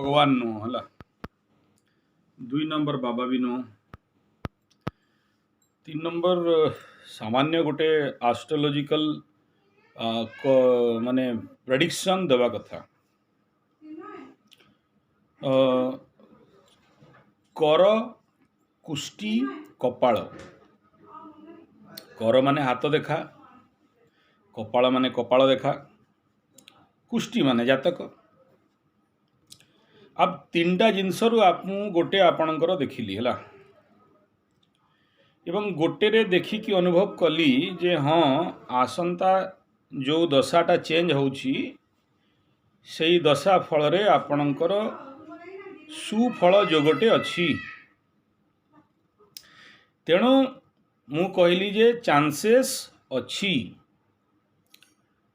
ଭଗବାନ ନୁହଁ, ହେଲା। ଦୁଇ ନମ୍ବର ବାବା ବି ନୁହଁ। ତିନି ନମ୍ବର ସାମାନ୍ୟ ଗୋଟେ ଆଷ୍ଟ୍ରୋଲୋଜିକାଲ ମାନେ ପ୍ରେଡିକ୍ସନ୍ ଦେବା କଥା। କର, କୁଷ୍ଟି, କପାଳ। କର ମାନେ ହାତ ଦେଖା, କପାଳ ମାନେ କପାଳ ଦେଖା, କୁଷ୍ଟି ମାନେ ଜାତକ। ଆଉ ତିନିଟା ଜିନିଷରୁ ମୁଁ ଗୋଟେ ଆପଣଙ୍କର ଦେଖିଲି, ହେଲା। ଏବଂ ଗୋଟେରେ ଦେଖିକି ଅନୁଭବ କଲି ଯେ ହଁ, ଆସନ୍ତା ଯେଉଁ ଦଶାଟା ଚେଞ୍ଜ ହେଉଛି, ସେଇ ଦଶା ଫଳରେ ଆପଣଙ୍କର ସୁଫଳ ଯୋଗଟେ ଅଛି। ତେଣୁ ମୁଁ କହିଲି ଯେ ଚାନ୍ସେସ୍ ଅଛି।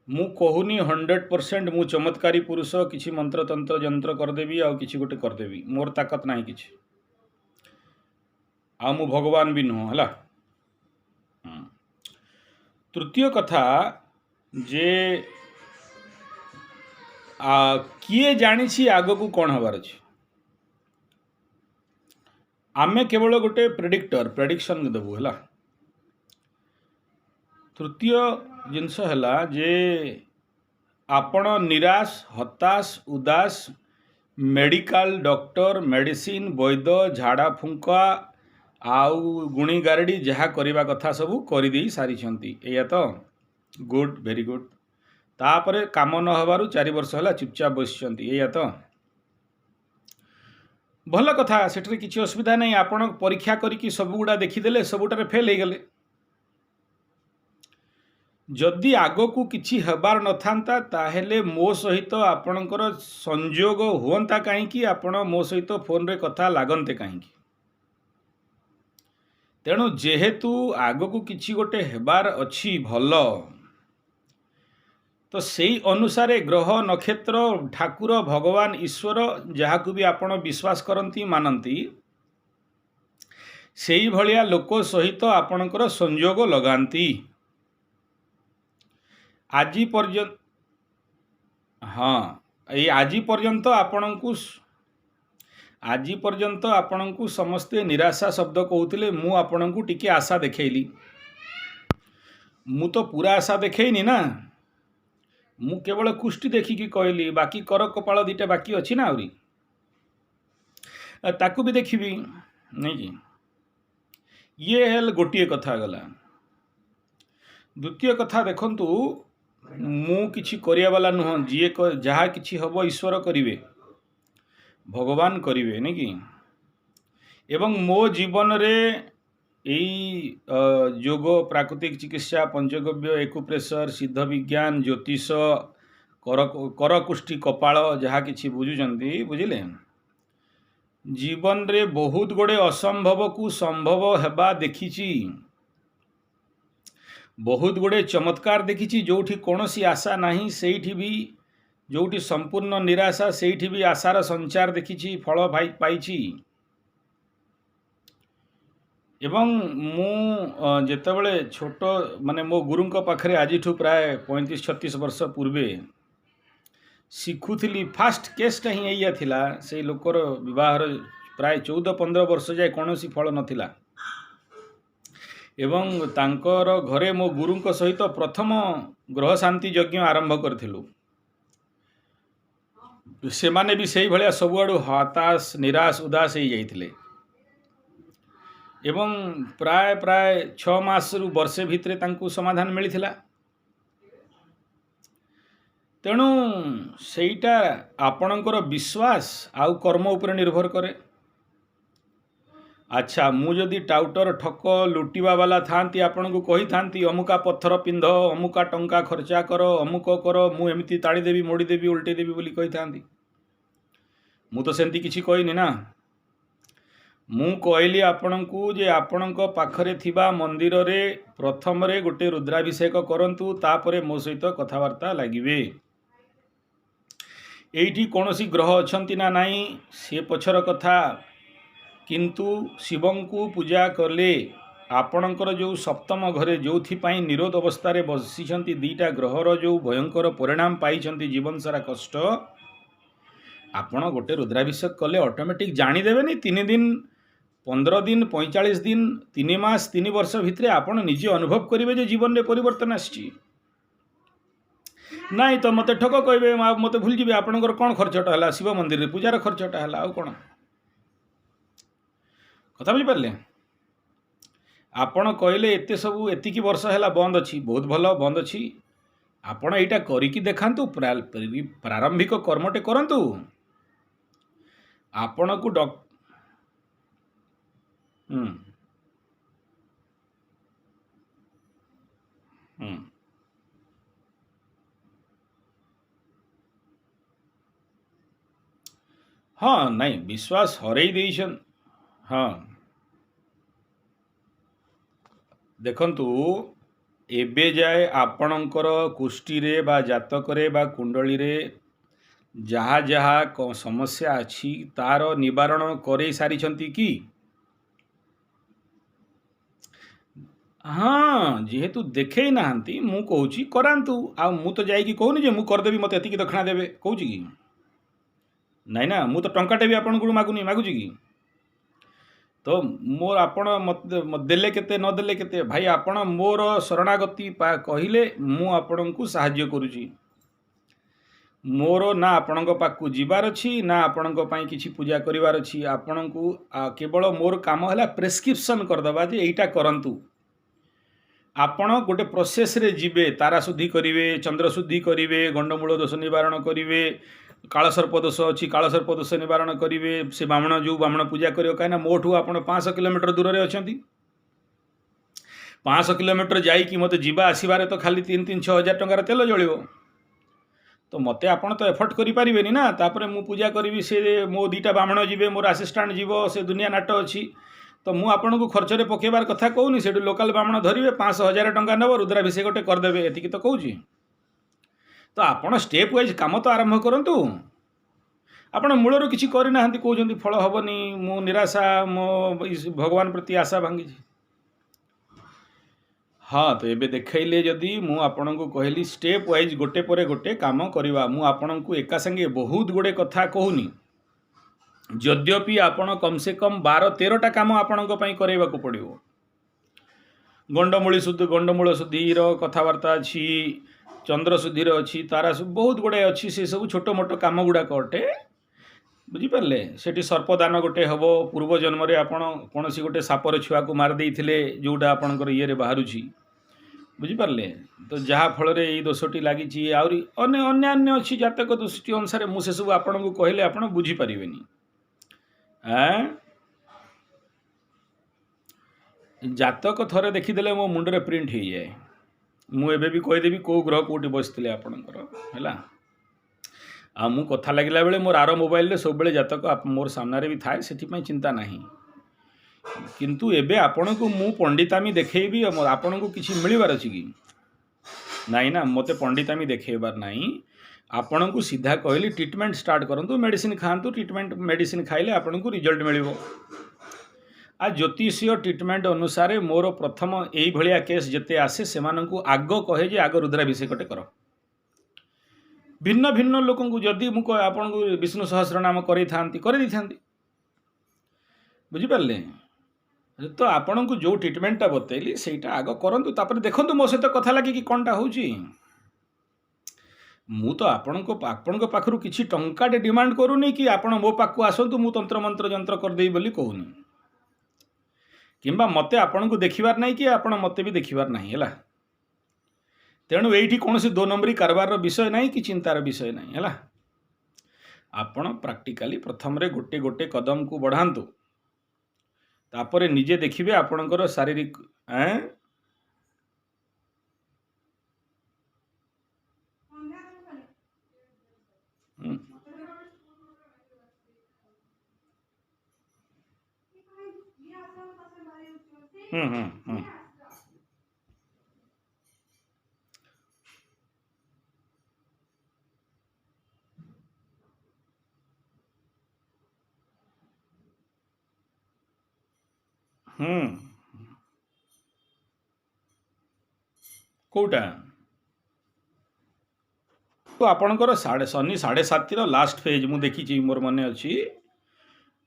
ମୁଁ କହୁନି 100% ମୁଁ ଚମତ୍କାରୀ ପୁରୁଷ, କିଛି ମନ୍ତ୍ରତନ୍ତ୍ର ଯନ୍ତ୍ର କରିଦେବି ଆଉ କିଛି ଗୋଟେ କରିଦେବି। ମୋର ତାକତ ନାହିଁ କିଛି, ଆଉ ମୁଁ ଭଗବାନ ବି ନୁହଁ, ହେଲା। ତୃତୀୟ କଥା ଯେ କିଏ ଜାଣିଛି ଆଗକୁ କ'ଣ ହେବାର ଅଛି? ଆମେ କେବଳ ଗୋଟେ ପ୍ରେଡିକ୍ଟର, ପ୍ରେଡିକ୍ସନ୍ ଦେବୁ, ହେଲା। ତୃତୀୟ ଜିନିଷ ହେଲା ଯେ ଆପଣ ନିରାଶ, ହତାଶ, ଉଦାସ, ମେଡ଼ିକାଲ ଡକ୍ଟର, ମେଡ଼ିସିନ, ବୈଦ୍ୟ, ଝାଡ଼ା ଫୁଙ୍କା ଆଉ ଗୁଣି ଗାରେଡ଼ି ଯାହା କରିବା କଥା ସବୁ କରିଦେଇ ସାରିଛନ୍ତି, ଏଇଆ ତ? Good, very good. ତାପରେ କାମ ନ ହେବାରୁ 4 ବର୍ଷ ହେଲା ଚୁପଚାପ ବସିଛନ୍ତି, ଏଇଆ ତ? ଭଲ କଥା, ସେଠାରେ କିଛି ଅସୁବିଧା ନାହିଁ। ଆପଣ ପରୀକ୍ଷା କରିକି ସବୁଗୁଡ଼ା ଦେଖିଦେଲେ, ସବୁଟାରେ ଫେଲ୍ ହେଇଗଲେ। ଯଦି ଆଗକୁ କିଛି ହେବାର ନଥାନ୍ତା, ତାହେଲେ ମୋ ସହିତ ଆପଣଙ୍କର ସଂଯୋଗ ହୁଅନ୍ତା କାହିଁକି? ଆପଣ ମୋ ସହିତ ଫୋନରେ କଥା ଲାଗନ୍ତେ କାହିଁକି? ତେଣୁ ଯେହେତୁ ଆଗକୁ କିଛି ଗୋଟେ ହେବାର ଅଛି ଭଲ, ତ ସେଇ ଅନୁସାରେ ଗ୍ରହ, ନକ୍ଷତ୍ର, ଠାକୁର, ଭଗବାନ, ଈଶ୍ୱର, ଯାହାକୁ ବି ଆପଣ ବିଶ୍ୱାସ କରନ୍ତି, ମାନନ୍ତି, ସେଇଭଳିଆ ଲୋକ ସହିତ ଆପଣଙ୍କର ସଂଯୋଗ ଲଗାନ୍ତି। ଆଜି ପର୍ଯ୍ୟନ୍ତ, ହଁ, ଏଇ ଆଜି ପର୍ଯ୍ୟନ୍ତ ଆପଣଙ୍କୁ ସମସ୍ତେ ନିରାଶା ଶବ୍ଦ କହୁଥିଲେ। ମୁଁ ଆପଣଙ୍କୁ ଟିକେ ଆଶା ଦେଖେଇଲି। ମୁଁ ତ ପୁରା ଆଶା ଦେଖେଇନି ନା, ମୁଁ କେବଳ କୁଷ୍ଟି ଦେଖିକି କହିଲି। ବାକି କର, କପାଳ ଦୁଇଟା ବାକି ଅଛି ନା ଆହୁରି, ତାକୁ ବି ଦେଖିବି, ନାଇଁ କି? ଇଏ ହେଲେ ଗୋଟିଏ କଥା ଗଲା। ଦ୍ୱିତୀୟ କଥା ଦେଖନ୍ତୁ, ମୁଁ କିଛି କରିବା ବାଲା ନୁହଁ। ଯିଏ ଯାହା କିଛି ହେବ, ଈଶ୍ୱର କରିବେ, ଭଗବାନ କରିବେ, ନାଇଁ କି? ଏବଂ ମୋ ଜୀବନରେ ଏଇ ଯୋଗ, ପ୍ରାକୃତିକ ଚିକିତ୍ସା, ପଞ୍ଚଗବ୍ୟ, ଏକୁପ୍ରେସର, ସିଦ୍ଧ ବିଜ୍ଞାନ, ଜ୍ୟୋତିଷ, କରକୁଷ୍ଠି, କପାଳ, ଯାହା କିଛି ବୁଝୁଛନ୍ତି, ବୁଝିଲେ, ଜୀବନରେ ବହୁତ ଗୁଡ଼ିଏ ଅସମ୍ଭବକୁ ସମ୍ଭବ ହେବା ଦେଖିଛି, ବହୁତ ଗୁଡ଼ିଏ ଚମତ୍କାର ଦେଖିଛି। ଯେଉଁଠି କୌଣସି ଆଶା ନାହିଁ, ସେଇଠି ବି, ଯେଉଁଠି ସମ୍ପୂର୍ଣ୍ଣ ନିରାଶା, ସେଇଠି ବି ଆଶାର ସଞ୍ଚାର ଦେଖିଛି, ଫଳ ପାଇଛି। ଏବଂ ମୁଁ ଯେତେବେଳେ ଛୋଟ, ମାନେ ମୋ ଗୁରୁଙ୍କ ପାଖରେ ଆଜିଠୁ ପ୍ରାୟ 35-36 ବର୍ଷ ପୂର୍ବେ ଶିଖୁଥିଲି, ଫାଷ୍ଟ କେସ୍ଟା ହିଁ ଏଇଆ ଥିଲା। ସେଇ ଲୋକର ବିବାହର ପ୍ରାୟ 14-15 ବର୍ଷ ଯାଏ କୌଣସି ଫଳ ନଥିଲା ଏବଂ ତାଙ୍କର ଘରେ ମୋ ଗୁରୁଙ୍କ ସହିତ ପ୍ରଥମ ଗ୍ରହ ଶାନ୍ତି ଯଜ୍ଞ ଆରମ୍ଭ କରିଥିଲୁ। ସେମାନେ ବି ସେଇଭଳିଆ ସବୁଆଡ଼ୁ ହତାଶ, ନିରାଶ, ଉଦାସ ହେଇଯାଇଥିଲେ ଏବଂ ପ୍ରାୟ ପ୍ରାୟ 6 ମାସରୁ ବର୍ଷେ ଭିତରେ ତାଙ୍କୁ ସମାଧାନ ମିଳିଥିଲା। ତେଣୁ ସେଇଟା ଆପଣଙ୍କର ବିଶ୍ୱାସ ଆଉ କର୍ମ ଉପରେ ନିର୍ଭର କରେ। ଆଚ୍ଛା, ମୁଁ ଯଦି ଟାଉଟର, ଠକ, ଲୁଟିବା ବାଲା ଥାନ୍ତି, ଆପଣଙ୍କୁ କହିଥାନ୍ତି ଅମୁକା ପଥର ପିନ୍ଧ, ଅମୁକା ଟଙ୍କା ଖର୍ଚ୍ଚା କର, ଅମୁକ କର, ମୁଁ ଏମିତି ତାଡ଼ିଦେବି, ମୋଡ଼ିଦେବି, ଓଲଟେଇ ଦେବି ବୋଲି କହିଥାନ୍ତି? ମୁଁ ତ ସେମିତି କିଛି କହିନି ନା। ମୁଁ କହିଲି ଆପଣଙ୍କୁ ଯେ ଆପଣଙ୍କ ପାଖରେ ଥିବା ମନ୍ଦିରରେ ପ୍ରଥମରେ ଗୋଟେ ରୁଦ୍ରାଭିଷେକ କରନ୍ତୁ, ତାପରେ ମୋ ସହିତ କଥାବାର୍ତ୍ତା ଲାଗିବେ। ଏଇଠି କୌଣସି ଗ୍ରହ ଅଛନ୍ତି ନା ନାହିଁ, ସେ ପଛର କଥା। କିନ୍ତୁ ଶିବଙ୍କୁ ପୂଜା କଲେ ଆପଣଙ୍କର ଯେଉଁ ସପ୍ତମ ଘରେ, ଯେଉଁଥିପାଇଁ ନିରୋଧ ଅବସ୍ଥାରେ ବସିଛନ୍ତି, ଦୁଇଟା ଗ୍ରହର ଯେଉଁ ଭୟଙ୍କର ପରିଣାମ ପାଇଛନ୍ତି, ଜୀବନ ସାରା କଷ୍ଟ, ଆପଣ ଗୋଟେ ରୁଦ୍ରାଭିଷେକ କଲେ ଅଟୋମେଟିକ୍ ଜାଣିଦେବେନି, 3 ଦିନ, 15 ଦିନ, 45 ଦିନ, 3 ମାସ, 3 ବର୍ଷ ଭିତରେ ଆପଣ ନିଜେ ଅନୁଭବ କରିବେ ଯେ ଜୀବନରେ ପରିବର୍ତ୍ତନ ଆସିଛି। ନାଇଁ ତ ମୋତେ ଠକ କହିବେ, ମୋତେ ଭୁଲିଯିବେ। ଆପଣଙ୍କର କ'ଣ ଖର୍ଚ୍ଚଟା ହେଲା? ଶିବ ମନ୍ଦିରରେ ପୂଜାର ଖର୍ଚ୍ଚଟା ହେଲା, ଆଉ କ'ଣ କଥା ବୁଝିପାରିଲେ? ଆପଣ କହିଲେ ଏତେ ସବୁ ଏତିକି ବର୍ଷ ହେଲା ବନ୍ଦ ଅଛି, ବହୁତ ଭଲ ବନ୍ଦ ଅଛି। ଆପଣ ଏଇଟା କରିକି ଦେଖାନ୍ତୁ, ପ୍ରାରମ୍ଭିକ କର୍ମଟେ କରନ୍ତୁ। ଆପଣଙ୍କୁ ହୁଁ ହୁଁ ହଁ, ନାଇଁ ବିଶ୍ୱାସ ହରେଇ ଦେଇଛନ୍ତି। ହଁ, ଦେଖନ୍ତୁ, ଏବେ ଯାଏ ଆପଣଙ୍କର କୁଷ୍ଟିରେ ବା ଜାତକରେ ବା କୁଣ୍ଡଳୀରେ ଯାହା ଯାହା ସମସ୍ୟା ଅଛି ତାର ନିବାରଣ କରେଇ ସାରିଛନ୍ତି କି? ହଁ, ଯେହେତୁ ଦେଖେଇ ନାହାନ୍ତି ମୁଁ କହୁଛି କରାନ୍ତୁ। ଆଉ ମୁଁ ତ ଯାଇକି କହୁନି ଯେ ମୁଁ କରିଦେବି, ମୋତେ ଏତିକି ଦକ୍ଷିଣା ଦେବେ, କହୁଛି କି? ନାଇଁ ନା, ମୁଁ ତ ଟଙ୍କାଟେ ବି ଆପଣଙ୍କୁ ମାଗୁନି, ମାଗୁଛି କି? ତ ମୋର ଆପଣ ମୋତେ ଦେଲେ କେତେ ନଦେଲେ କେତେ ଭାଇ, ଆପଣ ମୋର ଶରଣାଗତି କହିଲେ ମୁଁ ଆପଣଙ୍କୁ ସାହାଯ୍ୟ କରୁଛି। ମୋର ନା ଆପଣଙ୍କ ପାଖକୁ ଯିବାର ଅଛି, ନା ଆପଣଙ୍କ ପାଇଁ କିଛି ପୂଜା କରିବାର ଅଛି। ଆପଣଙ୍କୁ କେବଳ ମୋର କାମ ହେଲା ପ୍ରେସକ୍ରିପସନ୍ କରିଦେବା ଯେ ଏଇଟା କରନ୍ତୁ। ଆପଣ ଗୋଟେ ପ୍ରୋସେସ୍ରେ ଯିବେ, ତାରା ଶୁଦ୍ଧି କରିବେ, ଚନ୍ଦ୍ର ଶୁଦ୍ଧି କରିବେ, ଗଣ୍ଡମୂଳ ଦୋଷ ନିବାରଣ କରିବେ, କାଳସର୍ପ ଦୋଷ ଅଛି କାଳସର୍ପ ଦୋଷ ନିବାରଣ କରିବେ। ସେ ବ୍ରାହ୍ମଣ ଯେଉଁ ବ୍ରାହ୍ମଣ ପୂଜା କରିବ, କାହିଁକିନା ମୋଠୁ ଆପଣ 500 କିଲୋମିଟର ଦୂରରେ ଅଛନ୍ତି। 500 କିଲୋମିଟର ଯାଇକି ମୋତେ ଯିବା ଆସିବାରେ ତ ଖାଲି 3 3 6 ହଜାର ଟଙ୍କାର ତେଲ ଜଳିବ, ତ ମୋତେ ଆପଣ ତ ଏଫର୍ଟ କରିପାରିବେନି ନା। ତାପରେ ମୁଁ ପୂଜା କରିବି, ସେ ମୋ 2ଟା ବ୍ରାହ୍ମଣ ଯିବେ, ମୋର ଆସିଷ୍ଟାଣ୍ଟ ଯିବ, ସେ ଦୁନିଆ ନାଟ ଅଛି। ତ ମୁଁ ଆପଣଙ୍କୁ ଖର୍ଚ୍ଚରେ ପକାଇବାର କଥା କହୁନି। ସେଠୁ ଲୋକାଲ ବ୍ରାହ୍ମଣ ଧରିବେ, 500 ହଜାର ଟଙ୍କା ନେବ, ରୁଦ୍ରାଭିଷେକଟେ କରିଦେବେ, ଏତିକି ତ କହୁଛି। ତ ଆପଣ ଷ୍ଟେପ୍ ୱାଇଜ୍ କାମ ତ ଆରମ୍ଭ କରନ୍ତୁ। ଆପଣ ମୂଳରୁ କିଛି କରିନାହାନ୍ତି, କହୁଛନ୍ତି ଫଳ ହେବନି, ମୁଁ ନିରାଶା, ମୋ ଭଗବାନ ପ୍ରତି ଆଶା ଭାଙ୍ଗିଛି। ହଁ, ତ ଏବେ ଦେଖେଇଲେ ଯଦି ମୁଁ ଆପଣଙ୍କୁ କହିଲି ଷ୍ଟେପ୍ ୱାଇଜ୍ ଗୋଟେ ପରେ ଗୋଟେ କାମ କରିବା, ମୁଁ ଆପଣଙ୍କୁ ଏକା ସାଙ୍ଗେ ବହୁତ ଗୁଡ଼ିଏ କଥା କହୁନି। ଯଦ୍ୟପି ଆପଣ କମ୍ ସେ କମ୍ 12 13ଟା କାମ ଆପଣଙ୍କ ପାଇଁ କରାଇବାକୁ ପଡ଼ିବ। ଗଣ୍ଡମୂଳି ଶୁଦ୍ଧି, ଗଣ୍ଡମୂଳ ଶୁଦ୍ଧିର କଥାବାର୍ତ୍ତା ଅଛି, ଚନ୍ଦ୍ର ଶୁଦ୍ଧିର ଅଛି, ତାରା ବହୁତ ଗୁଡ଼ାଏ ଅଛି। ସେସବୁ ଛୋଟ ମୋଟ କାମ ଗୁଡ଼ାକ ଅଟେ, ବୁଝିପାରିଲେ? ସେଠି ସର୍ପଦାନ ଗୋଟେ ହେବ। ପୂର୍ବ ଜନ୍ମରେ ଆପଣ କୌଣସି ଗୋଟେ ସାପର ଛୁଆକୁ ମାରି ଦେଇଥିଲେ, ଯେଉଁଟା ଆପଣଙ୍କର ଇଏରେ ବାହାରୁଛି, ବୁଝିପାରିଲେ? ତ ଯାହାଫଳରେ ଏଇ ଦୋଷଟି ଲାଗିଛି। ଆହୁରି ଅନ୍ୟାନ୍ୟ ଅଛି ଜାତକ ଦୃଷ୍ଟି ଅନୁସାରେ, ମୁଁ ସେସବୁ ଆପଣଙ୍କୁ କହିଲେ ଆପଣ ବୁଝିପାରିବେନି। ଜାତକ ଥରେ ଦେଖିଦେଲେ ମୋ ମୁଣ୍ଡରେ ପ୍ରିଣ୍ଟ ହେଇଯାଏ। ମୁଁ ଏବେ ବି କହିଦେବି କେଉଁ ଗ୍ରହ କେଉଁଠି ବସିଥିଲେ ଆପଣଙ୍କର, ହେଲା। ଆଉ ମୁଁ କଥା ଲାଗିଲା ବେଳେ ମୋର ଆର ମୋବାଇଲରେ ସବୁବେଳେ ଜାତକ ମୋର ସାମ୍ନାରେ ବି ଥାଏ, ସେଥିପାଇଁ ଚିନ୍ତା ନାହିଁ। କିନ୍ତୁ ଏବେ ଆପଣଙ୍କୁ ମୁଁ ପଣ୍ଡିତାମି ଦେଖେଇବି, ଆପଣଙ୍କୁ କିଛି ମିଳିବାର ଅଛି କି? ନାଇଁ ନା, ମୋତେ ପଣ୍ଡିତାମି ଦେଖେଇବାର ନାହିଁ। ଆପଣଙ୍କୁ ସିଧା କହିଲି ଟ୍ରିଟମେଣ୍ଟ ଷ୍ଟାର୍ଟ କରନ୍ତୁ, ମେଡ଼ିସିନ ଖାଆନ୍ତୁ। ଟ୍ରିଟମେଣ୍ଟ ମେଡ଼ିସିନ ଖାଇଲେ ଆପଣଙ୍କୁ ରିଜଲ୍ଟ ମିଳିବ। ଆଉ ଜ୍ୟୋତିଷୀୟ ଟ୍ରିଟମେଣ୍ଟ ଅନୁସାରେ ମୋର ପ୍ରଥମ ଏଇଭଳିଆ କେସ୍ ଯେତେ ଆସେ ସେମାନଙ୍କୁ ଆଗ କହେ ଯେ ଆଗ ରୁଦ୍ରାଭିଷେକଟେ କର। ଭିନ୍ନ ଭିନ୍ନ ଲୋକଙ୍କୁ ଯଦି ମୁଁ ଆପଣଙ୍କୁ ବିଷ୍ଣୁ ସହସ୍ରନାମ କରେଇଥାନ୍ତି, କରିଦେଇଥାନ୍ତି, ବୁଝିପାରିଲେ? ତ ଆପଣଙ୍କୁ ଯେଉଁ ଟ୍ରିଟମେଣ୍ଟଟା ବତେଇଲି ସେଇଟା ଆଗ କରନ୍ତୁ, ତାପରେ ଦେଖନ୍ତୁ ମୋ ସହିତ କଥା ଲାଗିକି କ'ଣଟା ହେଉଛି। ମୁଁ ତ ଆପଣଙ୍କ ପାଖରୁ କିଛି ଟଙ୍କାଟେ ଡିମାଣ୍ଡ କରୁନି କି ଆପଣ ମୋ ପାଖକୁ ଆସନ୍ତୁ ମୁଁ ତନ୍ତ୍ରମନ୍ତ୍ର ଯନ୍ତ୍ର କରିଦେବି ବୋଲି କହୁନି, କିମ୍ବା ମୋତେ ଆପଣଙ୍କୁ ଦେଖିବାର ନାହିଁ କି ଆପଣ ମୋତେ ବି ଦେଖିବାର ନାହିଁ, ହେଲା। ତେଣୁ ଏଇଠି କୌଣସି ଦୋ ନମ୍ବରୀ କାରବାରର ବିଷୟ ନାହିଁ କି ଚିନ୍ତାର ବିଷୟ ନାହିଁ, ହେଲା। ଆପଣ ପ୍ରାକ୍ଟିକାଲି ପ୍ରଥମରେ ଗୋଟେ ଗୋଟେ କଦମକୁ ବଢ଼ାନ୍ତୁ, ତାପରେ ନିଜେ ଦେଖିବେ ଆପଣଙ୍କର ଶାରୀରିକ ହୁଁ ହୁଁ ହୁଁ ହୁଁ କୋଉଟା? ତ ଆପଣଙ୍କର ଶନି 7.5ର ଲାଷ୍ଟ ଫେଜ୍ ମୁଁ ଦେଖିଛି, ମୋର ମନେ ଅଛି।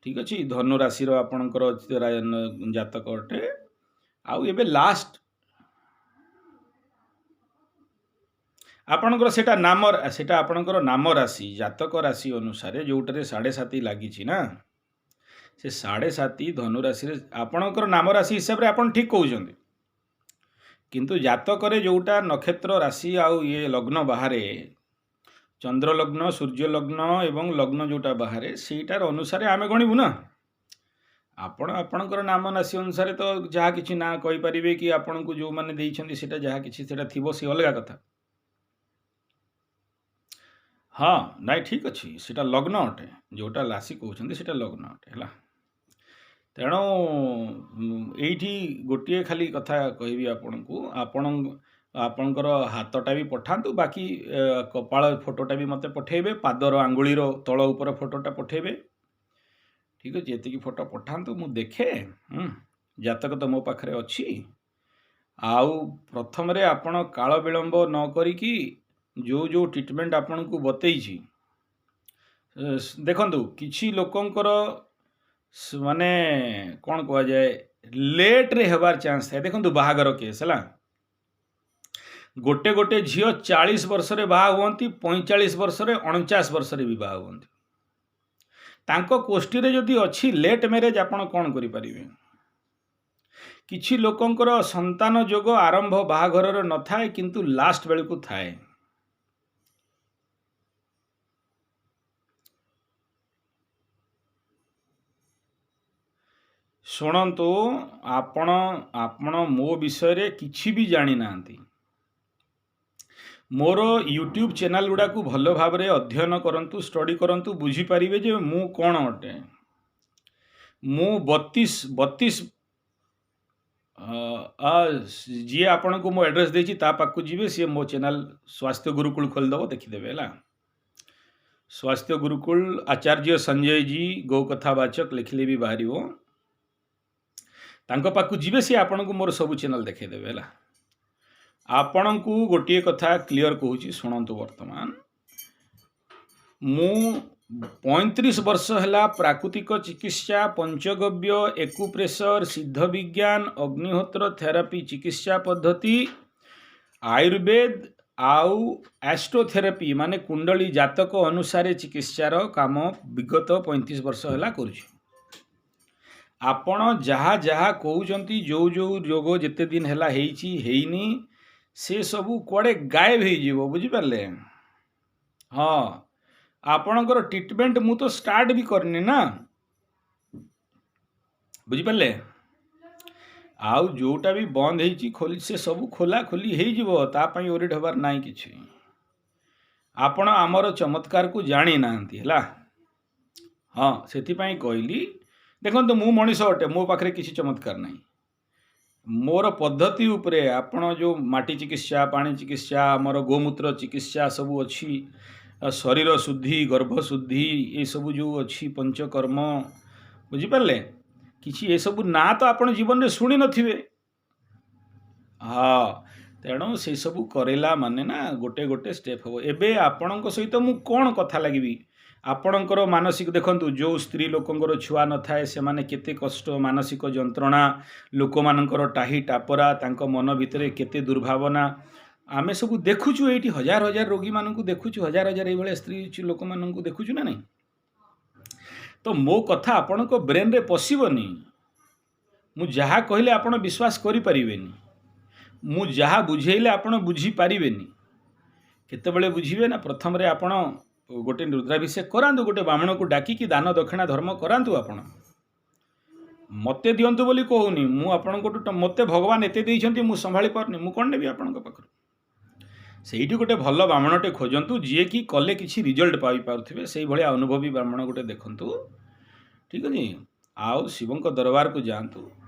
ଠିକ୍ ଅଛି, ଧନୁ ରାଶିର ଆପଣଙ୍କର ଜାତକ ଅଟେ। ଆଉ ଏବେ ଲାଷ୍ଟ ଆପଣଙ୍କର ସେଇଟା ନାମ, ସେଇଟା ଆପଣଙ୍କର ନାମ ରାଶି, ଜାତକ ରାଶି ଅନୁସାରେ ଯେଉଁଟାରେ 7.5 ଲାଗିଛି ନା, ସେ 7.5 ଧନୁ ରାଶିରେ ଆପଣଙ୍କର ନାମ ରାଶି ହିସାବରେ ଆପଣ ଠିକ୍ କହୁଛନ୍ତି, କିନ୍ତୁ ଜାତକରେ ଯେଉଁଟା ନକ୍ଷତ୍ର ରାଶି ଆଉ ଇଏ ଲଗ୍ନ ବାହାରେ, ଚନ୍ଦ୍ର ଲଗ୍ନ, ସୂର୍ଯ୍ୟ ଲଗ୍ନ ଏବଂ ଲଗ୍ନ ଯେଉଁଟା ବାହାରେ, ସେଇଟାର ଅନୁସାରେ ଆମେ ଗଣିବୁ ନା। ଆପଣ ଆପଣଙ୍କର ନାମ ରାଶି ଅନୁସାରେ ତ ଯାହା କିଛି ନାଁ କହିପାରିବେ କି ଆପଣଙ୍କୁ ଯେଉଁମାନେ ଦେଇଛନ୍ତି ସେଇଟା ଯାହା କିଛି ସେଇଟା ଥିବ, ସେ ଅଲଗା କଥା। ହଁ, ନାଇଁ ଠିକ୍ ଅଛି, ସେଇଟା ଲଗ୍ନ ଅଟେ, ଯେଉଁଟା ରାଶି କହୁଛନ୍ତି ସେଇଟା ଲଗ୍ନ ଅଟେ, ହେଲା। ତେଣୁ ଏଇଠି ଗୋଟିଏ ଖାଲି କଥା କହିବି ଆପଣଙ୍କୁ, ଆପଣଙ୍କର ହାତଟା ବି ପଠାନ୍ତୁ, ବାକି କପାଳ ଫଟୋଟା ବି ମୋତେ ପଠାଇବେ, ପାଦର ଆଙ୍ଗୁଳିର ତଳ ଉପର ଫଟୋଟା ପଠାଇବେ। ଠିକ୍ ଅଛି, ଏତିକି ଫଟୋ ପଠାନ୍ତୁ, ମୁଁ ଦେଖେ। ଜାତକ ତ ମୋ ପାଖରେ ଅଛି। ଆଉ ପ୍ରଥମରେ ଆପଣ କାଳ ବିଳମ୍ବ ନ କରିକି ଯେଉଁ ଯେଉଁ ଟ୍ରିଟମେଣ୍ଟ ଆପଣଙ୍କୁ ବତେଇଛି, ଦେଖନ୍ତୁ, କିଛି ଲୋକଙ୍କର ମାନେ କ'ଣ କୁହାଯାଏ, ଲେଟ୍ରେ ହେବାର ଚାନ୍ସ ଥାଏ। ଦେଖନ୍ତୁ ବାହାଘର କେସ୍ ହେଲା, ଗୋଟେ ଗୋଟେ ଝିଅ 40 ବର୍ଷରେ ବାହା ହୁଅନ୍ତି, 45 ବର୍ଷରେ, 49 ବର୍ଷରେ ବିବାହ ହୁଅନ୍ତି। ତାଙ୍କ କୋଷ୍ଠୀରେ ଯଦି ଅଛି ଲେଟ୍ ମ୍ୟାରେଜ୍, ଆପଣ କ'ଣ କରିପାରିବେ? କିଛି ଲୋକଙ୍କର ସନ୍ତାନ ଯୋଗ ଆରମ୍ଭ ବାହାଘରରେ ନଥାଏ, କିନ୍ତୁ ଲାଷ୍ଟ ବେଳକୁ ଥାଏ। ଶୁଣନ୍ତୁ, ଆପଣ ମୋ ବିଷୟରେ କିଛି ବି ଜାଣିନାହାନ୍ତି। ମୋର ୟୁଟ୍ୟୁବ୍ ଚ୍ୟାନେଲ୍ ଗୁଡ଼ାକୁ ଭଲ ଭାବରେ ଅଧ୍ୟୟନ କରନ୍ତୁ, ଷ୍ଟଡି କରନ୍ତୁ, ବୁଝିପାରିବେ ଯେ ମୁଁ କ'ଣ ଅଟେ। ମୁଁ ବତିଶ ଯିଏ ଆପଣଙ୍କୁ ମୋ ଆଡ୍ରେସ୍ ଦେଇଛି ତା ପାଖକୁ ଯିବେ, ସିଏ ମୋ ଚ୍ୟାନେଲ୍ ସ୍ୱାସ୍ଥ୍ୟ ଗୁରୁକୁଳ ଖୋଲିଦେବ, ଦେଖିଦେବେ, ହେଲା। ସ୍ୱାସ୍ଥ୍ୟ ଗୁରୁକୁଳ ଆଚାର୍ଯ୍ୟ ସଞ୍ଜୟ ଜି ଗୋ କଥାବାଚକ ଲେଖିଲେ ବି ବାହାରିବ। ତାଙ୍କ ପାଖକୁ ଯିବେ, ସିଏ ଆପଣଙ୍କୁ ମୋର ସବୁ ଚ୍ୟାନେଲ୍ ଦେଖେଇଦେବେ, ହେଲା। ଆପଣଙ୍କୁ ଗୋଟିଏ କଥା କ୍ଲିଅର୍ କହୁଛି, ଶୁଣନ୍ତୁ। ବର୍ତ୍ତମାନ ମୁଁ 35 ବର୍ଷ ହେଲା ପ୍ରାକୃତିକ ଚିକିତ୍ସା, ପଞ୍ଚଗବ୍ୟ, ଏକୁପ୍ରେସର, ସିଦ୍ଧ ବିଜ୍ଞାନ, ଅଗ୍ନିହୋତ୍ର ଥେରାପି ଚିକିତ୍ସା ପଦ୍ଧତି, ଆୟୁର୍ବେଦ ଆଉ ଆଷ୍ଟ୍ରୋଥେରାପି ମାନେ କୁଣ୍ଡଳୀ ଜାତକ ଅନୁସାରେ ଚିକିତ୍ସାର କାମ ବିଗତ 35 ବର୍ଷ ହେଲା କରୁଛି। ଆପଣ ଯାହା ଯାହା କହୁଛନ୍ତି, ଯେଉଁ ଯେଉଁ ରୋଗ ଯେତେ ଦିନ ହେଲା ହେଇଛି ହେଇନି, ସେ ସବୁ କୁଆଡ଼େ ଗାୟବ ହେଇଯିବ, ବୁଝିପାରିଲେ? ହଁ, ଆପଣଙ୍କର ଟ୍ରିଟମେଣ୍ଟ ମୁଁ ତ ଷ୍ଟାର୍ଟ ବି କରିନି ନା, ବୁଝିପାରିଲେ? ଆଉ ଯେଉଁଟା ବି ବନ୍ଦ ହେଇଛି ଖୋଲି, ସେ ସବୁ ଖୋଲା ଖୋଲି ହେଇଯିବ, ତା ପାଇଁ ୱରିଡ୍ ହେବାର ନାହିଁ କିଛି। ଆପଣ ଆମର ଚମତ୍କାରକୁ ଜାଣିନାହାନ୍ତି, ହେଲା। ହଁ, ସେଥିପାଇଁ କହିଲି, ଦେଖନ୍ତୁ, ମୁଁ ମଣିଷ ଅଟେ, ମୋ ପାଖରେ କିଛି ଚମତ୍କାର ନାହିଁ। ମୋର ପଦ୍ଧତି ଉପରେ ଆପଣ ଯେଉଁ ମାଟି ଚିକିତ୍ସା, ପାଣି ଚିକିତ୍ସା, ଆମର ଗୋମୂତ୍ର ଚିକିତ୍ସା ସବୁ ଅଛି, ଶରୀର ଶୁଦ୍ଧି, ଗର୍ଭ ଶୁଦ୍ଧି, ଏସବୁ ଯେଉଁ ଅଛି ପଞ୍ଚକର୍ମ, ବୁଝିପାରିଲେ? କିଛି ଏସବୁ ନାଁ ତ ଆପଣ ଜୀବନରେ ଶୁଣି ନଥିବେ। ହଁ, ତେଣୁ ସେସବୁ କରେଇଲା ମାନେ ନା ଗୋଟେ ଗୋଟେ ଷ୍ଟେପ୍ ହେବ। ଏବେ ଆପଣଙ୍କ ସହିତ ମୁଁ କ'ଣ କଥା ଲାଗିବି? ଆପଣଙ୍କର ମାନସିକ ଦେଖନ୍ତୁ, ଯେଉଁ ସ୍ତ୍ରୀ ଲୋକଙ୍କର ଛୁଆ ନଥାଏ ସେମାନେ କେତେ କଷ୍ଟ, ମାନସିକ ଯନ୍ତ୍ରଣା, ଲୋକମାନଙ୍କର ଟାହି ଟାପରା, ତାଙ୍କ ମନ ଭିତରେ କେତେ ଦୁର୍ଭାବନା, ଆମେ ସବୁ ଦେଖୁଛୁ। ଏଇଠି ହଜାର ହଜାର ରୋଗୀମାନଙ୍କୁ ଦେଖୁଛୁ, ହଜାର ହଜାର ଏଇଭଳିଆ ସ୍ତ୍ରୀ ଲୋକମାନଙ୍କୁ ଦେଖୁଛୁ ନା ନାହିଁ? ତ ମୋ କଥା ଆପଣଙ୍କ ବ୍ରେନ୍ରେ ପଶିବନି। ମୁଁ ଯାହା କହିଲେ ଆପଣ ବିଶ୍ୱାସ କରିପାରିବେନି, ମୁଁ ଯାହା ବୁଝେଇଲେ ଆପଣ ବୁଝିପାରିବେନି। କେତେବେଳେ ବୁଝିବେ ନା, ପ୍ରଥମରେ ଆପଣ ଗୋଟେ ରୁଦ୍ରାଭିଷେକ କରାନ୍ତୁ, ଗୋଟେ ବ୍ରାହ୍ମଣକୁ ଡାକିକି ଦାନ ଦକ୍ଷିଣା ଧର୍ମ କରାନ୍ତୁ। ଆପଣ ମୋତେ ଦିଅନ୍ତୁ ବୋଲି କହୁନି ମୁଁ ଆପଣଙ୍କଠୁ, ମୋତେ ଭଗବାନ ଏତେ ଦେଇଛନ୍ତି, ମୁଁ ସମ୍ଭାଳି ପାରୁନି, ମୁଁ କ'ଣ ନେବି ଆପଣଙ୍କ ପାଖରୁ? ସେଇଠି ଗୋଟେ ଭଲ ବ୍ରାହ୍ମଣଟେ ଖୋଜନ୍ତୁ, ଯିଏକି କଲେ କିଛି ରିଜଲ୍ଟ ପାଇପାରୁଥିବେ, ସେଇଭଳିଆ ଅନୁଭବୀ ବ୍ରାହ୍ମଣ ଗୋଟେ ଦେଖନ୍ତୁ। ଠିକ୍ ଅଛି, ଆଉ ଶିବଙ୍କ ଦରବାରକୁ ଯାଆନ୍ତୁ,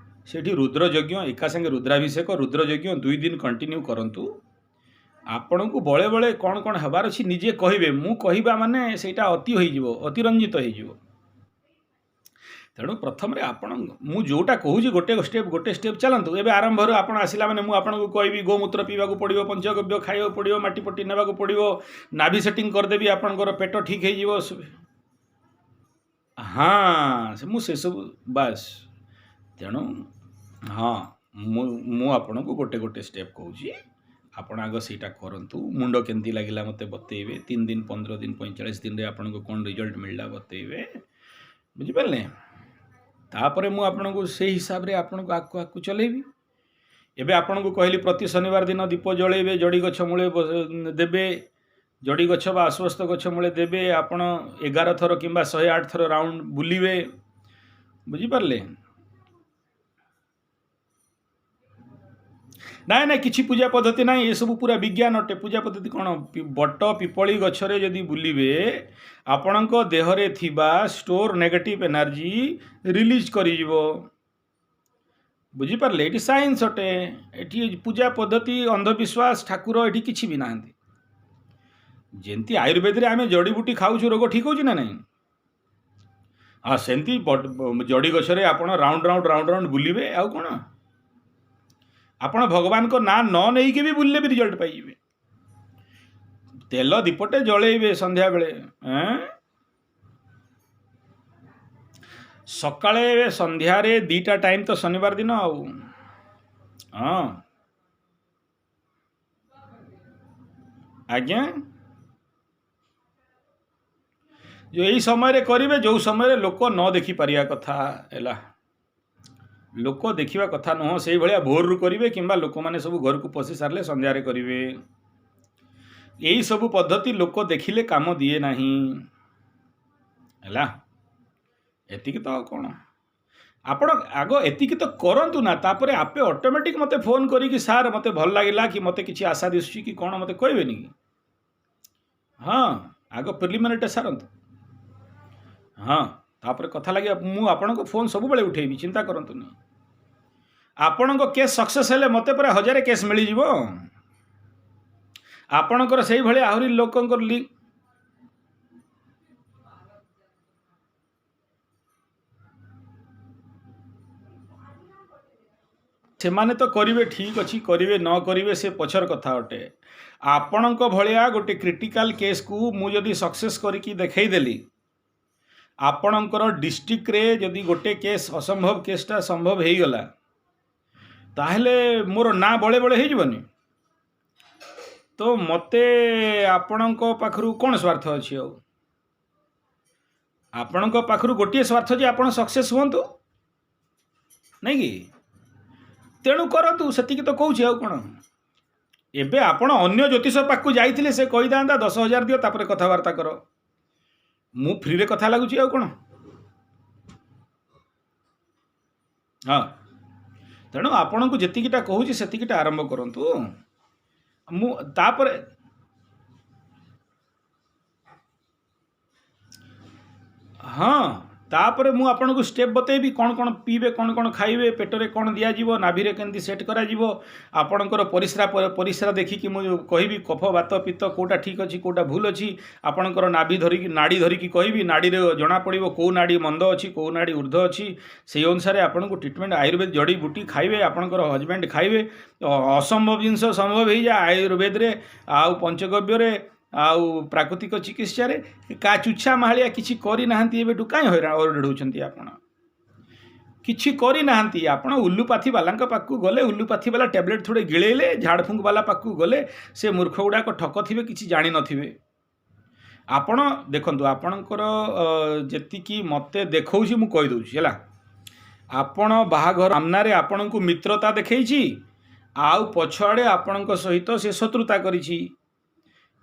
ସେଇଠି ରୁଦ୍ରଯଜ୍ଞ ଏକା ସାଙ୍ଗେ ରୁଦ୍ରାଭିଷେକ, ରୁଦ୍ରଯଜ୍ଞ 2 ଦିନ କଣ୍ଟିନ୍ୟୁ କରନ୍ତୁ। ଆପଣଙ୍କୁ ବଳେ ବଳେ କ'ଣ କ'ଣ ହେବାର ଅଛି ନିଜେ କହିବେ। ମୁଁ କହିବା ମାନେ ସେଇଟା ଅତି ହୋଇଯିବ, ଅତିରଞ୍ଜିତ ହେଇଯିବ। ତେଣୁ ପ୍ରଥମରେ ଆପଣ, ମୁଁ ଯେଉଁଟା କହୁଛି, ଗୋଟେ ଷ୍ଟେପ୍ ଗୋଟେ ଷ୍ଟେପ୍ ଚାଲନ୍ତୁ। ଏବେ ଆରମ୍ଭରୁ ଆପଣ ଆସିଲା ମାନେ ମୁଁ ଆପଣଙ୍କୁ କହିବି ଗୋମୂତ୍ର ପିଇବାକୁ ପଡ଼ିବ, ପଞ୍ଚଗବ୍ୟ ଖାଇବାକୁ ପଡ଼ିବ, ମାଟି ପଟି ନେବାକୁ ପଡ଼ିବ, ନାଭି ସେଟିଂ କରିଦେବି, ଆପଣଙ୍କର ପେଟ ଠିକ୍ ହେଇଯିବ। ହଁ, ମୁଁ ସେସବୁ ବାସ୍। ତେଣୁ ହଁ, ମୁଁ ଆପଣଙ୍କୁ ଗୋଟେ ଗୋଟେ ଷ୍ଟେପ୍ କହୁଛି, ଆପଣ ଆଗ ସେଇଟା କରନ୍ତୁ। ମୁଣ୍ଡ କେମିତି ଲାଗିଲା ମୋତେ ବତେଇବେ। 3 ଦିନ, 15 ଦିନ, 45 ଦିନରେ ଆପଣଙ୍କୁ କ'ଣ ରେଜଲ୍ଟ ମିଳିଲା ବତେଇବେ, ବୁଝିପାରିଲେ? ତାପରେ ମୁଁ ଆପଣଙ୍କୁ ସେଇ ହିସାବରେ ଆପଣଙ୍କୁ ଆଗକୁ ଆଗକୁ ଚଲେଇବି। ଏବେ ଆପଣଙ୍କୁ କହିଲି, ପ୍ରତି ଶନିବାର ଦିନ ଦୀପ ଜଳେଇବେ, ଜଡ଼ି ଗଛ ମୂଳେ ଦେବେ, ଜଡ଼ି ଗଛ ବା ଅଶ୍ୱସ୍ଥ ଗଛ ମୂଳେ ଦେବେ। ଆପଣ 11 ଥର କିମ୍ବା 108 ଥର ରାଉଣ୍ଡ ବୁଲିବେ, ବୁଝିପାରିଲେ? ନାଇଁ ନାଇଁ, କିଛି ପୂଜା ପଦ୍ଧତି ନାହିଁ, ଏସବୁ ପୁରା ବିଜ୍ଞାନ ଅଟେ। ପୂଜା ପଦ୍ଧତି କ'ଣ? ବଟ ପିପଳି ଗଛରେ ଯଦି ବୁଲିବେ, ଆପଣଙ୍କ ଦେହରେ ଥିବା ଷ୍ଟୋର ନେଗେଟିଭ୍ ଏନର୍ଜି ରିଲିଜ୍ କରିଯିବ, ବୁଝିପାରିଲେ? ଏଠି ସାଇନ୍ସ ଅଟେ। ଏଠି ପୂଜା ପଦ୍ଧତି, ଅନ୍ଧବିଶ୍ୱାସ, ଠାକୁର ଏଠି କିଛି ବି ନାହାନ୍ତି। ଯେମିତି ଆୟୁର୍ବେଦରେ ଆମେ ଜଡ଼ିବୁଟି ଖାଉଛୁ, ରୋଗ ଠିକ୍ ହେଉଛି ନା ନାହିଁ? ହଁ, ସେମିତି ଜଡ଼ି ଗଛରେ ଆପଣ ରାଉଣ୍ଡ ରାଉଣ୍ଡ ରାଉଣ୍ଡ ରାଉଣ୍ଡ ବୁଲିବେ। ଆଉ କ'ଣ? ଆପଣ ଭଗବାନଙ୍କ ନାଁ ନ ନେଇକି ବି ବୁଲିଲେ ବି ରିଜଲ୍ଟ ପାଇଯିବେ। ତେଲ ଦୀପଟେ ଜଳେଇବେ ସନ୍ଧ୍ୟାବେଳେ, ସକାଳେ ସନ୍ଧ୍ୟାରେ 2ଟା ଟାଇମ୍ ତ ଶନିବାର ଦିନ। ଆଉ ହଁ ଆଜ୍ଞା, ଯେଉଁ ଏଇ ସମୟରେ କରିବେ ଯେଉଁ ସମୟରେ ଲୋକ ନ ଦେଖିପାରିବା କଥା ହେଲା, ଲୋକ ଦେଖିବା କଥା ନୁହଁ, ସେଇଭଳିଆ ଭୋରରୁ କରିବେ, କିମ୍ବା ଲୋକମାନେ ସବୁ ଘରକୁ ପଶି ସାରିଲେ ସନ୍ଧ୍ୟାରେ କରିବେ। ଏଇସବୁ ପଦ୍ଧତି ଲୋକ ଦେଖିଲେ କାମ ଦିଏ ନାହିଁ, ହେଲା? ଏତିକି ତ, ଆଉ କ'ଣ? ଆପଣ ଆଗ ଏତିକି ତ କରନ୍ତୁ ନା, ତାପରେ ଆପେ ଅଟୋମେଟିକ୍ ମୋତେ ଫୋନ୍ କରିକି, ସାର୍ ମୋତେ ଭଲ ଲାଗିଲା କି ମୋତେ କିଛି ଆଶା ଦିଶୁଛି କି କ'ଣ, ମୋତେ କହିବେନି କି? ହଁ, ଆଗ ପ୍ରିଲିମିନାରୀଟା ସାରନ୍ତୁ। ହଁ, ତାପରେ କଥା ଲାଗିବା। ମୁଁ ଆପଣଙ୍କ ଫୋନ୍ ସବୁବେଳେ ଉଠେଇବି, ଚିନ୍ତା କରନ୍ତୁନି। ଆପଣଙ୍କ କେସ୍ ସକ୍ସେସ୍ ହେଲେ ମୋତେ ପୁରା 1000 କେସ୍ ମିଳିଯିବ। ଆପଣଙ୍କର ସେଇଭଳି ଆହୁରି ଲୋକଙ୍କର ଲିଙ୍କ ସେମାନେ ତ କରିବେ, ଠିକ୍ ଅଛି, କରିବେ ନ କରିବେ ସେ ପଛର କଥା ଅଟେ। ଆପଣଙ୍କ ଭଳିଆ ଗୋଟେ କ୍ରିଟିକାଲ କେସ୍କୁ ମୁଁ ଯଦି ସକ୍ସେସ୍ କରିକି ଦେଖେଇଦେଲି, ଆପଣଙ୍କର ଡିଷ୍ଟ୍ରିକ୍ଟରେ ଯଦି ଗୋଟେ କେସ୍, ଅସମ୍ଭବ କେସ୍ଟା ସମ୍ଭବ ହେଇଗଲା, ତାହେଲେ ମୋର ନାଁ ବଳେ ବଳେ ହେଇଯିବନି ତ? ମୋତେ ଆପଣଙ୍କ ପାଖରୁ କ'ଣ ସ୍ୱାର୍ଥ ଅଛି? ଆଉ ଆପଣଙ୍କ ପାଖରୁ ଗୋଟିଏ ସ୍ୱାର୍ଥ ଯେ ଆପଣ ସକ୍ସେସ୍ ହୁଅନ୍ତୁ, ନାଇଁ କି? ତେଣୁ କରନ୍ତୁ, ସେତିକି ତ କହୁଛି, ଆଉ କ'ଣ? ଏବେ ଆପଣ ଅନ୍ୟ ଜ୍ୟୋତିଷ ପାଖକୁ ଯାଇଥିଲେ ସେ କହିଥାନ୍ତା 10,000 ଦିଅ, ତାପରେ କଥାବାର୍ତ୍ତା କର। ମୁଁ ଫ୍ରିରେ କଥା ଲାଗୁଛି, ଆଉ କ'ଣ? ହଁ, ତେଣୁ ଆପଣଙ୍କୁ ଯେତିକିଟା କହୁଛି ସେତିକିଟା ଆରମ୍ଭ କରନ୍ତୁ। ମୁଁ ତାପରେ, ହଁ, ତାପରେ ମୁଁ ଆପଣଙ୍କୁ ଷ୍ଟେପ୍ ବତେଇବି, କ'ଣ କ'ଣ ପିଇବେ, କ'ଣ କ'ଣ ଖାଇବେ, ପେଟରେ କ'ଣ ଦିଆଯିବ, ନାଭିରେ କେମିତି ସେଟ୍ କରାଯିବ। ଆପଣଙ୍କର ପରିସ୍ରା ଦେଖିକି ମୁଁ କହିବି କଫ, ବାତ, ପିତ୍ତ କେଉଁଟା ଠିକ୍ ଅଛି, କେଉଁଟା ଭୁଲ ଅଛି। ଆପଣଙ୍କର ନାଭି ଧରିକି, ନାଡ଼ି ଧରିକି କହିବି, ନାଡ଼ିରେ ଜଣାପଡ଼ିବ କେଉଁ ନାଡ଼ି ମନ୍ଦ ଅଛି, କେଉଁ ନାଡ଼ି ଉର୍ଦ୍ଧ୍ୱ ଅଛି। ସେଇ ଅନୁସାରେ ଆପଣଙ୍କୁ ଟ୍ରିଟମେଣ୍ଟ, ଆୟୁର୍ବେଦ ଜଡ଼ିବୁଟି ଖାଇବେ, ଆପଣଙ୍କର ହଜବେଣ୍ଡ ଖାଇବେ, ଅସମ୍ଭବ ଜିନିଷ ସମ୍ଭବ ହେଇଯାଏ ଆୟୁର୍ବେଦରେ ଆଉ ପଞ୍ଚଗବ୍ୟରେ ଆଉ ପ୍ରାକୃତିକ ଚିକିତ୍ସାରେ। କା ଚୁଛା ମାହାଳିଆ କିଛି କରିନାହାନ୍ତି, ଏବେଠୁ କାହିଁ ହଇରାଣ ହେଉଛନ୍ତି ଆପଣ? କିଛି କରିନାହାନ୍ତି ଆପଣ। ଉଲୁପାଥି ବାଲାଙ୍କ ପାଖକୁ ଗଲେ ଉଲୁପାଥି ବାଲା ଟ୍ୟାବଲେଟ୍ ଥୋଡ଼େ ଗିଳେଇଲେ, ଝାଡ଼ଫୁଙ୍କ ବାଲା ପାଖକୁ ଗଲେ ସେ ମୂର୍ଖ ଗୁଡ଼ାକ ଠକ ଥିବେ, କିଛି ଜାଣିନଥିବେ। ଆପଣ ଦେଖନ୍ତୁ, ଆପଣଙ୍କର ଯେତିକି ମୋତେ ଦେଖାଉଛି ମୁଁ କହିଦେଉଛି, ହେଲା? ଆପଣ ବାହାଘର ସାମ୍ନାରେ ଆପଣଙ୍କୁ ମିତ୍ରତା ଦେଖେଇଛି, ଆଉ ପଛଆଡ଼େ ଆପଣଙ୍କ ସହିତ ସେ ଶତ୍ରୁତା କରିଛି।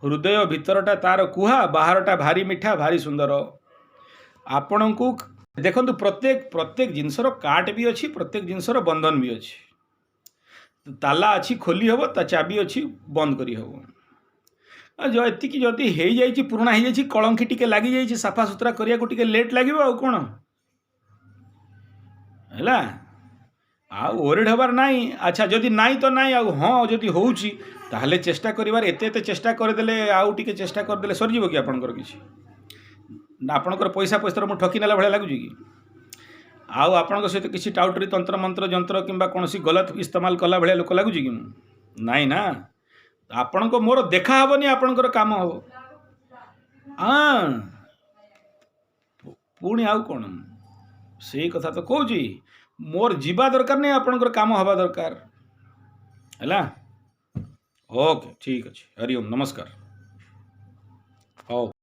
ହୃଦୟ ଭିତରଟା ତାର କୁହା, ବାହାରଟା ଭାରି ମିଠା, ଭାରି ସୁନ୍ଦର। ଆପଣଙ୍କୁ ଦେଖନ୍ତୁ, ପ୍ରତ୍ୟେକ ଜିନିଷର କାଟ ବି ଅଛି, ପ୍ରତ୍ୟେକ ଜିନିଷର ବନ୍ଧନ ବି ଅଛି। ତାଲା ଅଛି ଖୋଲି ହେବ, ତା ଚାବି ଅଛି ବନ୍ଦ କରିହେବ। ଏତିକି ଯଦି ହେଇଯାଇଛି, ପୁରୁଣା ହେଇଯାଇଛି, କଳଙ୍କି ଟିକେ ଲାଗିଯାଇଛି, ସଫାସୁତୁରା କରିବାକୁ ଟିକେ ଲେଟ୍ ଲାଗିବ, ଆଉ କ'ଣ ହେଲା? ଆଉ ୱରିଡ୍ ହେବାର ନାହିଁ। ଆଚ୍ଛା, ଯଦି ନାହିଁ ତ ନାହିଁ, ଆଉ ହଁ, ଯଦି ହେଉଛି ତାହେଲେ ଚେଷ୍ଟା କରିବାର। ଏତେ ଏତେ ଚେଷ୍ଟା କରିଦେଲେ, ଆଉ ଟିକେ ଚେଷ୍ଟା କରିଦେଲେ ସରିଯିବ କି ଆପଣଙ୍କର କିଛି? ନା ଆପଣଙ୍କର ପଇସା ପଇସା ମୁଁ ଠକି ନେଲା ଭଳିଆ ଲାଗୁଛି କି? ଆଉ ଆପଣଙ୍କ ସହିତ କିଛି ଟାଉଟରି, ତନ୍ତ୍ର ମନ୍ତ୍ର, ଯନ୍ତ୍ର କିମ୍ବା କୌଣସି ଗଲତ ଇସ୍ତେମାଲ କଲା ଭଳିଆ ଲୋକ ଲାଗୁଛି କି ମୁଁ? ନାଇଁ ନା। ଆପଣଙ୍କ ମୋର ଦେଖା ହେବନି, ଆପଣଙ୍କର କାମ ହେବ। ହଁ, ପୁଣି ଆଉ କ'ଣ? ସେଇ କଥା ତ କହୁଛି, ମୋର ଯିବା ଦରକାର ନାହିଁ, ଆପଣଙ୍କର କାମ ହେବା ଦରକାର। ହେଲା, ଓକେ, ଠିକ୍ ଅଛି। ହରି ଓମ୍, ନମସ୍କାର। ହଉ।